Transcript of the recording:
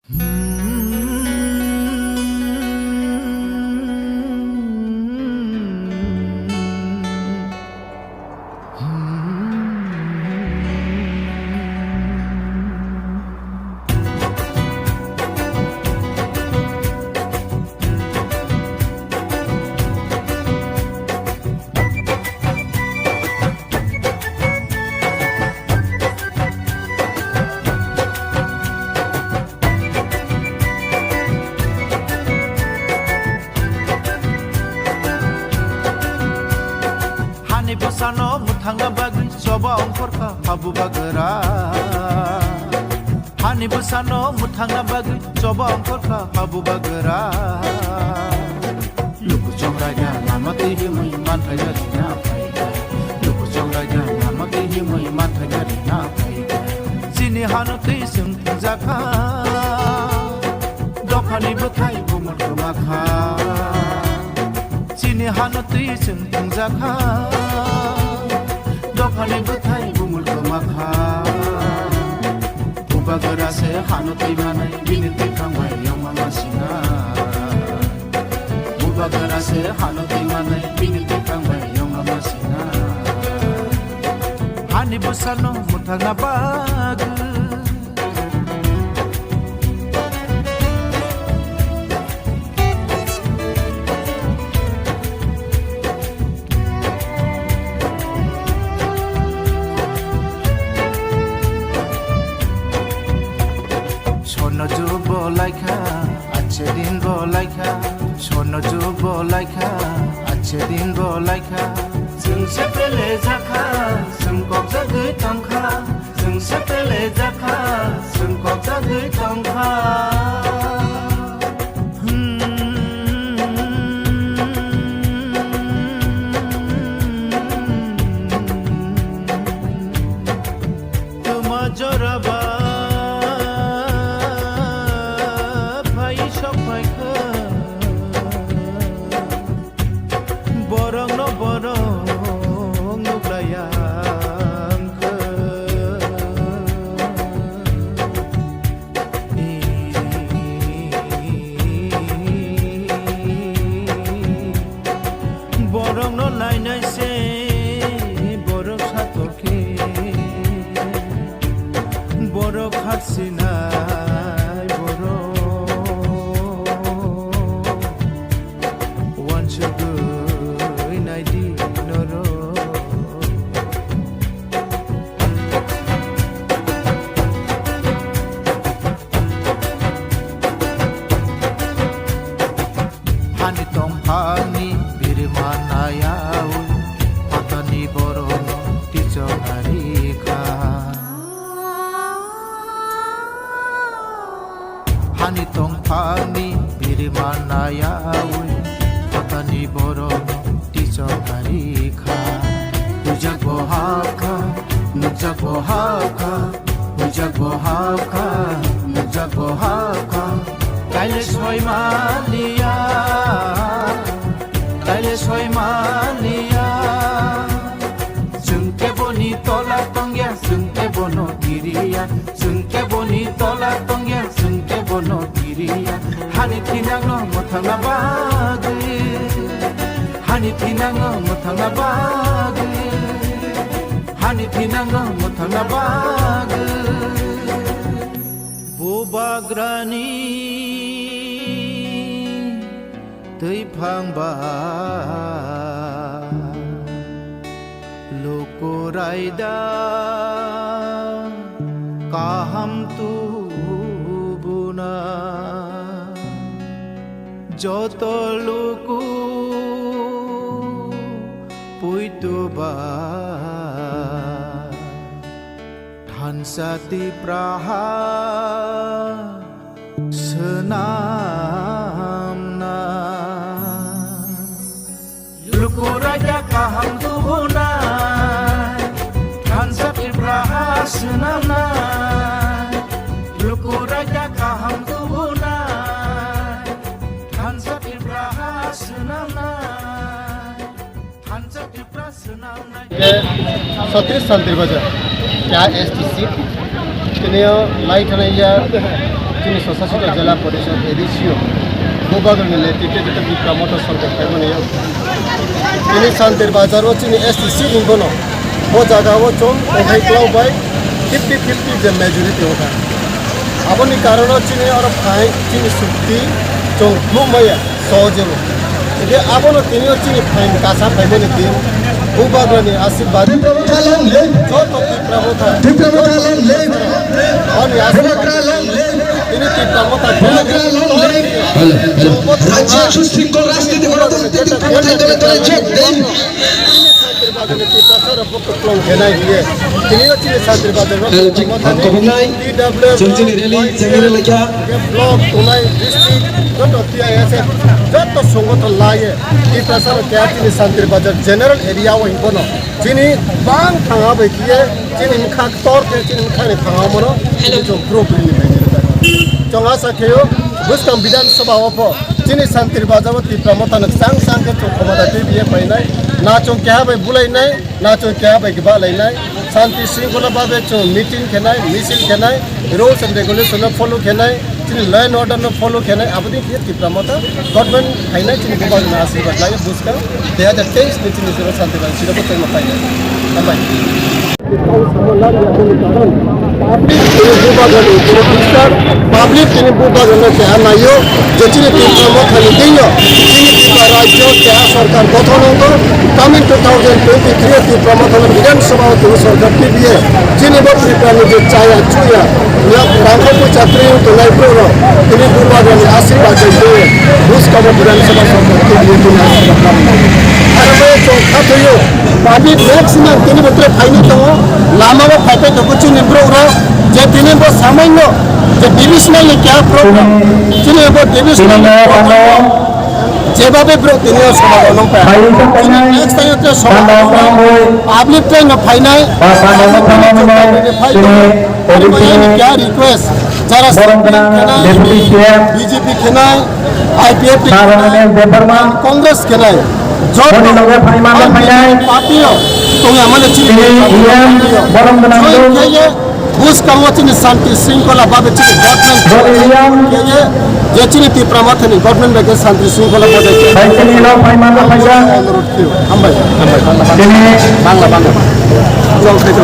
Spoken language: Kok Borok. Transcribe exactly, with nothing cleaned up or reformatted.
Hani bwsano mwthangna bagwi choba ongkhorkha habubagra. Hani bwsano mwthangna bagwi choba ongkhorkha habubagra. Luku chongraida lama twi himwi manthai rina phaikha. Luku chongraida lama twi himwi manthai rina phaikha. Chini hano twi chwng thwngjakha. Dophani bwthai bumul kwmakha. Chini hano twi chwng thwngjakha. Dophani bwthai bumul kwmakha. Bubagra se hano twi manai bini twi thangbai yongma masina. Bubagra se hano twi manai bini twi thangbai yongma masina. Hani bwsano mwthangna bagwi. Swarno jug bo laikha, achhe din bo laikha. Swarno jug bo laikha, achhe din bo laikha. Chwng se pele jakha, chwng kok jagwi tongkha. Chwng se pele jakha, chwng kok jagwi tongkha. Tuma joraba phai sok phaikha. Borokno borok nuklaiya wngkha. Borokno nainai se borok sathokhe. Borok khatsinai borok. Wansugwi naidi norok. Hani tongphangni birma nayaui, phatani borokno tichok narikha. Hani tongphangni birma nayaui, phatani borokno tichok narikha. Huijak bo hapkha, nukjak bo hapkha, huijak bo hapkha, nukjak bo hapkha. Kaile soi maliya, kaile soi maliya. Chwng keboni tola tongya, chwng kebono kiriya. Chwng keboni tola tongya, chwng kebono kiriya. Hani thinangno mwthangna bagwi, hani thinangno mwthangna bagwi, hani thinangno mwthangna bagwi. Bubagrani twiphang ba luku raida kaham tubuna. Joto luku puituba thansa Tipraha swnamna. Luku raida kaham tubunai, thansa Tipraha swnamnai. Luku raida kaham tubunai, thansa Tipraha swnamnai. Thansa Tipra swnamnai. Sotris Santir Bajar, K S T C. Tini o lai thani ya, Chini Sosasita Jela Porishad A D C o Bubagrani netrite jeta Tipra Motha sorkar khaimani yak. Chini Santir Bazar o chini S T C ni bono. Bo jaga o chwng othai klau bai fifty fifty je majority othai. Aboni karon o chini oro phai chini sukti chwng khum maya. Sojebo. Hingke abono tini o chini phain kasa phaimani din, Bubagrani asirwad. Tipra Motha long live! Joto Tipra Motha. Tipra Motha long live! Oni asirwad. Bubagra long live! Tini Tipra Motha. Bubagra long live! Hello, hello. Rajya sushrinkhol rajniti gonotantriki Tipra Motha dole dole jog din. Tini Santir Bazarni Tiprasa rok Kwplwng khenai hiye. Tini o chini Santir Bazar o Hello, chik, kwbangma thani ang kwbwngnai. T W F, Chwng chini rally, Y C F, chwng rally kha. Block, tunai, district, joto T I S F, joto songothon laiye. Tiprasa rok keha chini Santir Bazar general area o hinpono. Chini bang thanga bai kiye, chini mkha ktor khe, chini mkha ni thanga mono. Hello. Chini chwng group ni bai chini jaga. Chwng asa kheyo, bwskang Bidhan Sabha o pho, chini Santir Bazar o Tipra Motha no chang chang khe chwng khomota twi biye painai. Na chwng keha bai bulainai. Na chwng keha bai khe balainai, santi sringkhola babe chwng meeting khenai, misil khenai, rules and regulation no follow khenai, chini law and order no follow khenai, aboni khe Tipra Motha government phainai chini Bubagrani asirwad lai bwskang dui hazar teis ni chini jora santi bai siro bo tongma phainai. Hambai. Public tini Bubagrani tini Mister Public tini Bubagrano keha naio je chini Tipra Mothani twiyo chini Tipra rajyo keha sorkar gothon wngkho. Coming two thousand twenty-three o Tipra Mothano Bidhan Sabha o tini sorkar T B A chini bo Tripura ni je chaya chuya yak rangkho puisa twi tongnai borok tini Bubagrani asirwad bai twi buskamo Bidhan Sabha sorkar T B A tini asirwad lamnai. Aro bai chwng khathoio. Public maximum tini bo tere phaini tongo, lama bo phaipai tongo chini borok rok je tini bo samanno je divisional ni keha problem, chini bo divisional ni problem jebabe borok tini o soba rok nong pa. Next time te soba rok nong public tei no phainai, public tei no phainai. Ani bo yani keha request, jara C P M khenai, B J P khenai, I P F T khenai, Congress khenai, joto party o tongya mane chini join khaiye, bwskango chini santi sringkhola babe chini government khaiye, je chini Tipra Mothani government bai khe santi sringkhola babe khe. Hambai. Bangla, bangla. Chwng khaito.